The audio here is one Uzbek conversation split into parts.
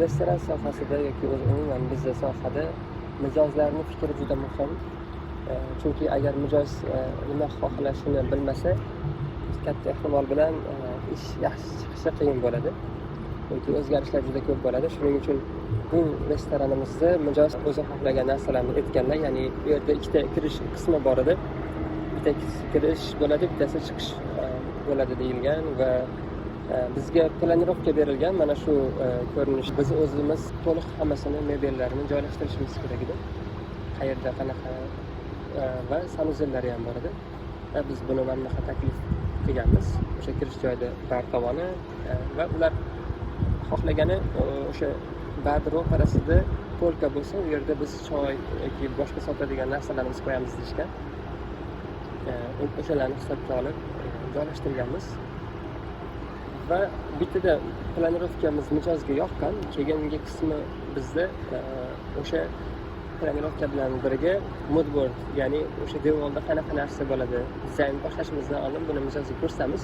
Restoran sohasida yoki o'zi umuman bizni sohada mijozlarni fikri juda muhim. Chunki agar mijoz nima xohlashini bilmasa, katta ehtimol bilan ish yaxshi chiqishi qiyin bo'ladi. Chunki o'zgarishlar juda ko'p bo'ladi. Shuning uchun bu restoranimizda mijoz o'zi xohlagan narsalarni aytganlar, ya'ni bu yerda ikkita kirish qismi bor edi. Bitta kirish bo'ladi, bittasi chiqish bo'ladi deyilgan va bizga планировка berilgan mana shu ko'rinish. Biz o'zimiz to'liq hammasini, mebellarni joylashtirishimiz kerak edi. Qayerda qanaqa va санузел lari ham bor edi. Va biz buni mana bunaqa taklif qilganmiz. O'sha kirish joyida bar tomoni va ular xohlagani o'sha barni ro'parasida полка bo'lsa, u yerda biz choy yoki boshqa sotadigan narsalarimizni qo'yamiz deyishgan. O'shalarni hisobga olib joylashtirganmiz. Va bittada планировка miz mijozga yoqqan. Keyingi qismi bizda o'sha планировка bilan birga moodboard, ya'ni o'sha devorda qanaqa narsa bo'ladi, dizayn boshlashimizdan oldin buni mijozga ko'rsatamiz.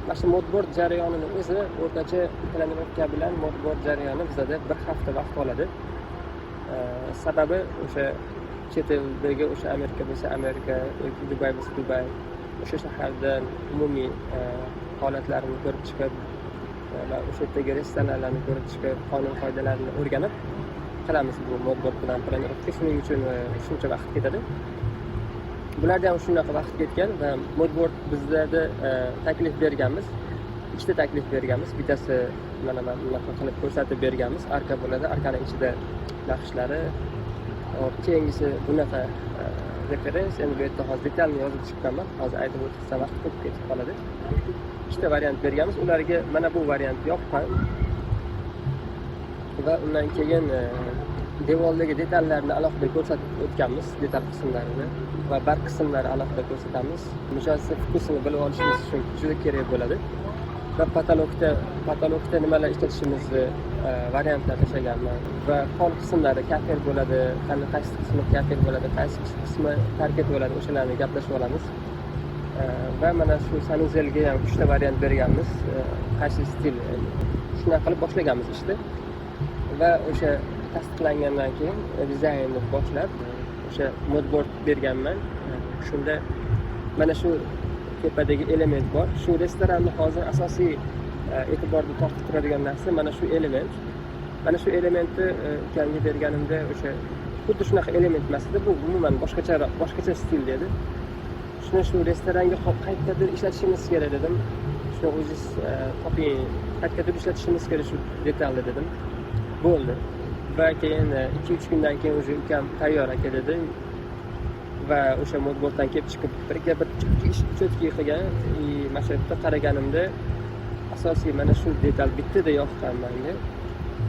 Mana shu moodboard jarayonini o'zi, o'rtacha планировка bilan moodboard jarayoni bizada bir hafta vaqt oladi. Sababi o'sha chet eldagi, o'sha Amerika bo'lsa Amerika yoki Dubay bo'lsa Dubay, o'sha shahardan umumiy holatlarini ko'rib chiqib va o'sha yerdagi restoranlarni ko'rib chiqib, qonun qoidalarini o'rganib qilamiz bu moodboard bilan планировка. Shuning uchun shuncha vaqt ketadi. Bularda ham shunaqa vaqt ketgan va moodboard bizlarda taklif berganmiz. Ikkita taklif berganmiz. Bittasi mana bunaqa qilib ko'rsatib berganmiz. Arka bo'ladi, arkani ichida naqshlari. Hop, keyingisi bunaqa referens. Endi bu yerda hozir detalni yozib chiqqanman. Hozir aytib o'tirsam, vaqt ko'p ketib qoladi. Ikkita variant berganmiz. Ularga mana bu variant yoqqan. Va undan keyin devordagi detallarni alohida ko'rsatib o'tganmiz, detal qismlarini va bar qismlari alohida ko'rsatamiz. Mijozni вкус ini bilib olishimiz uchun juda kerak bo'ladi. Va потолок da nimalar ishlatishimizni variantlar tashlaganman va pol qismlari kafel bo'ladi, qani qaysi qismi kafel bo'ladi, qaysi qismi parket bo'ladi, o'shalarni gaplashib olamiz. Va mana shu санузел ga ham uchta variant berganmiz, qaysi stil. Shunaqa qilib boshlaganmiz ishni va o'sha tasdiqlangandan keyin dizaynni boshlab, o'sha moodboard berganman. Shunda mana shu tepadagi element bor. Shu restoranni hozir asosiy e'tiborni tortib turadigan narsa mana shu element. Mana shu elementni ukamga berganimda, o'sha xuddi shunaqa element emas edi bu, umuman boshqacha, boshqacha stilda edi. Shuni shu restoranga qayerdadir ishlatishimiz kerak dedim. Shuni o'zingiz toping, qayerdadir ishlatishimiz kerak shu detalni dedim. Bo'ldi. Va keyin 2-3 kundan keyin уже ukam "Tayyor, aka", dedi va o'sha moodboarddan kelib chiqib, birga bir ish четкий qilgan. И mana shu yerda qaraganimda, asosiy mana shu detal bittada yoqqan manga.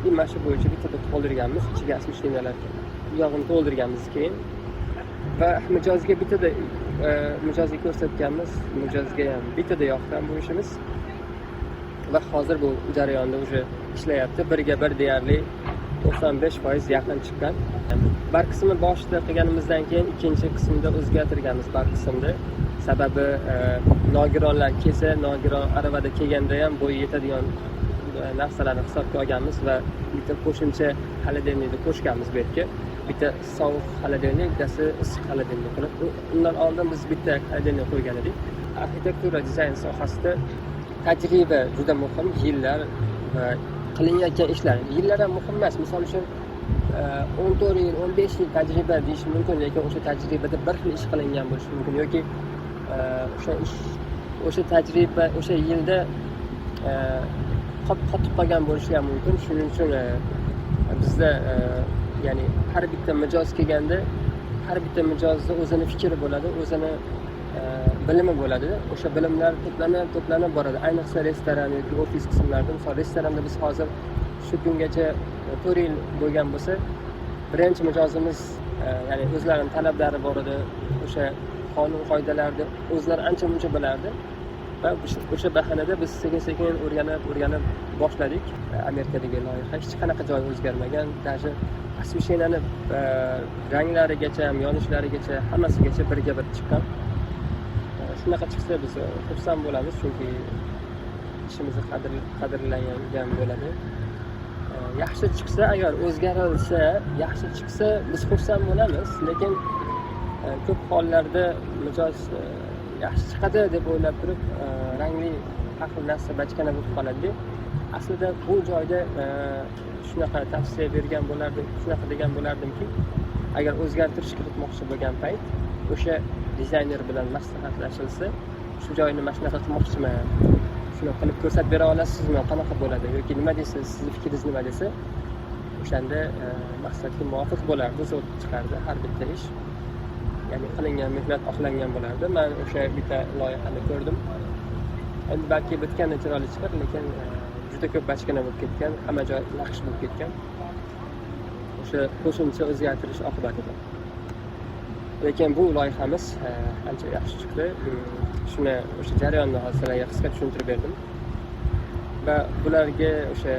И mana shu bo'yicha bittada to'ldirganmiz, ichiga освещения lar yog'ini to'ldirganmiz keyin va mijozga bittada mijozga ko'rsatganmiz. Mijozga ham bittada yoqqan bu ishimiz va hozir bu jarayonda уже ishlayapti, birga bir deyarli 95% yaqin chiqqan. Bar qismi boshida qilganimizdan keyin ikkinchi qismida o'zgartirganmiz bar qismni. Sababi nogironlar kelsa, nogiron aravada kelganda ham bo'yi yetadigan narsalarni hisobga olganmiz va bitta qo'shimcha холодильник ni qo'shganmiz bu yerga. Bitta sovuq холодильник, bittasi issiq холодильник qilib. Undan oldin biz bitta холодильник qo'ygan edik. Arxitektura dizayn sohasida tajriba juda muhim, yillar va qilinayotgan ishlar. Yillar ham muhim emas. Misol uchun, 14 yil, 15 yil tajriba deyish mumkin, lekin o'sha tajribada bir xil ish qilingan bo'lishi mumkin yoki o'sha ish, o'sha tajriba o'sha yilda qotib qolgan bo'lishi ham mumkin. Shuning uchun bizda ya'ni har bitta mijoz kelganda, har bitta mijozni o'zini fikri bo'ladi, o'zini bilimi bo'ladi. O'sha bilimlar to'planib to'planib boradi, ayniqsa restoran yoki ofis qismlarida. Misol, restoranda biz hozir shu kungacha 4 yil bo'lgan bo'lsa, birinchi mijozimiz ya'ni o'zlarini talablari bor edi, o'sha qonun qoidalarni o'zlari ancha muncha bilardi va o'sha bahanada biz sekin sekin o'rganib o'rganib boshladik. Amerikadagi loyiha hech qanaqa joyi o'zgarmagan, даже освещение ni ranglarigacha ham, yonishlarigacha, hammasigacha birga bir chiqqan. Shunaqa chiqsa, biz xursand bo'lamiz, chunki ishimizni qadrlangan bo'ladi. Yaxshi chiqsa, agar o'zgarilsa, yaxshi chiqsa, biz xursand bo'lamiz, lekin ko'p hollarda mijoz yaxshi chiqadi deb o'ylab turib, rangli har xil narsa bachkana bo'lib qoladi. Aslida bu joyda shunaqa tavsiya bergan bo'lardim, shunaqa degan bo'lardimki, agar o'zgartirish kiritmoqchi bo'lgan payt o'sha dizayner bilan maslahatlashilsa, shu joyini mana shunaqa qilmoqchiman, shuni qilib ko'rsatib bera olasizmi, qanaqa bo'ladi yoki nima deysiz, sizni fikringiz nima desa, o'shanda maqsadga muvofiq bo'lardi, zo'r chiqardi har bitta ish, ya'ni qilingan mehnat oqlangan bo'lardi. Man o'sha bitta loyihani ko'rdim, endi balki bitganda chiroyli chiqar, lekin juda ko'p bachkana bo'lib ketgan, hamma joy naqsh bo'lib ketgan o'sha qo'shimcha o'zgartirish oqibatida. Lekin bu loyihamiz ancha yaxshi chiqdi. Shuni o'sha jarayonni hozir sizlarga qisqa tushuntirib berdim va bularga o'sha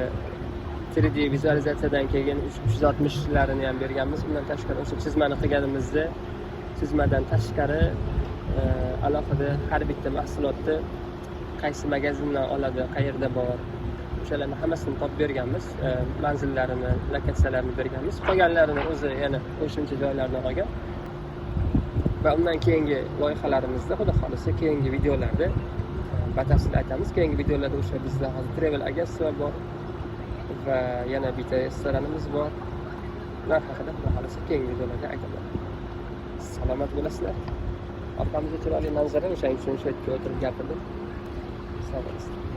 3D vizualizatsiyadan keyin 360larini ham berganmiz. Undan tashqari, o'sha chizmani qilganimizda, chizmadan tashqari alohida har bitta mahsulotni qaysi magazindan oladi, qayerda bor, o'shalarni hammasini topib berganmiz, manzillarini, lokatsiyalarini berganmiz. Qolganlarini o'zi yana qo'shimcha joylardan olgan. Va undan keyingi loyihalarimizda, xudo xohlasa, keyingi videolarda batafsil aytamiz. Keyingi videolarda o'sha bizda hozir travel agentство bor va yana bitta restoranimiz bor. Ular haqida, xudo xohlasa, keyingi videolarda aytaman. Salomat bo'lasizlar. Orqamizda chiroyli manzara, o'shaning uchun shu yerga o'tirib gapirdim. Sog' bo'lasizlar.